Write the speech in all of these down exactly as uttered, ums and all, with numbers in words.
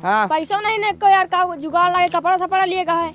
हाँ। पैसो नहीं ने को यार, का जुगाड़ लागे, कपड़ा सपड़ा लिए का है।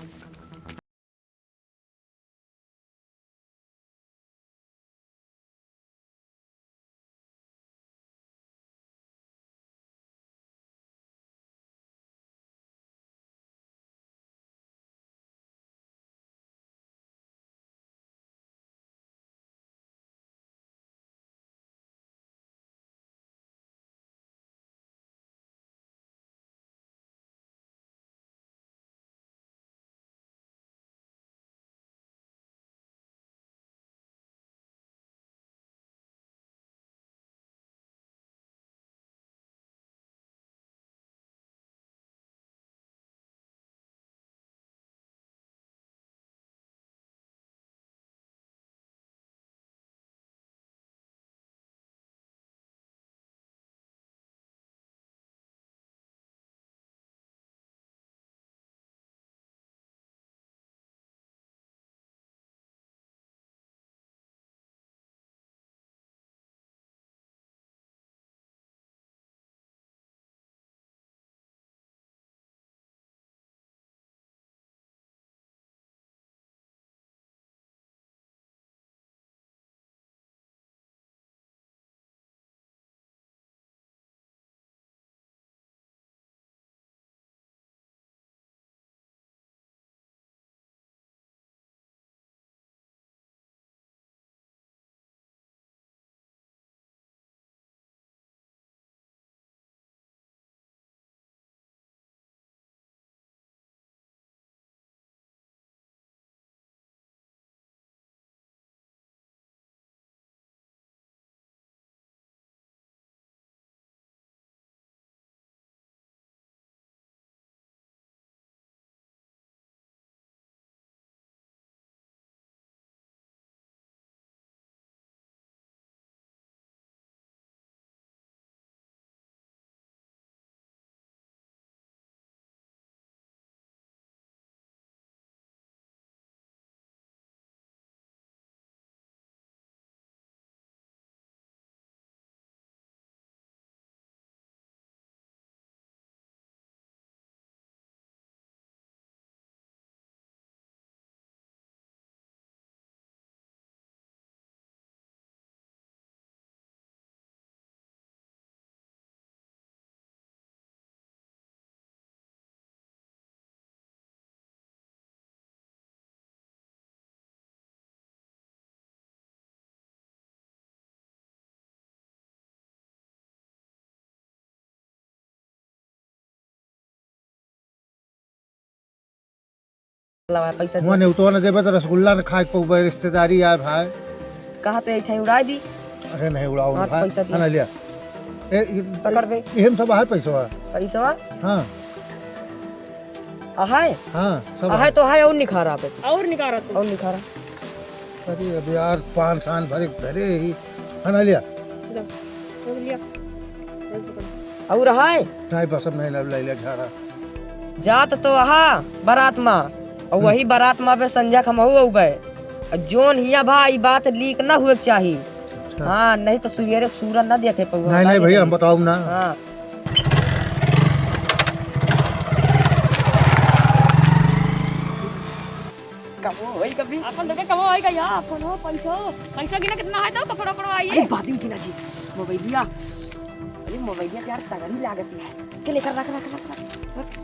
लावा पैसा हुआँ दे। नेउतवा न देबे त रसगुल्ला न खाए के पउबे, रिश्तेदारी आए भाई। कहा तो ऐठे उड़ाई दी। अरे नहीं उड़ाओ हाँ, भाई। पैसा दिया। है ना लिया। ए, ए, पकड़ बे। ए, एहम सब आहे पैसवा। पैसवा? हाँ। अहाय? हाँ, सब अहाय आहे। तो अहाय और निखारा पे। और निखारा तू। और निखारा। अरे अब यार, पाँच साल भरे धरे ही, है ना लिया? लो, वो लिया। और अहाय? नहीं, बस अब नहीं, अब ले लिया झारा। जात तो अहा बारात मा, और हम्म। वही बारात मा पे संझा क हमहू अउबे। और जोन हिया भा, ई बात लीक ना हुए के चाही। अच्छा। हाँ, नहीं तो सुबेरे सूरज ना देखे पउबे, नहीं, बता नहीं दे भैया, तनी। हम बताउब ना। हाँ। कबो होई कभी? अपन देखे कबो होई का यार, कोनो पैसो, पैसो गिना कितना है तो पकड़ो, पकड़ो, आइए। अरे, बाद में गिना जी, मोबाइलिया। अरे, मोबाइलिया तो यार तगड़ी लागत है। चल, एकर रख, रख, रख, रख।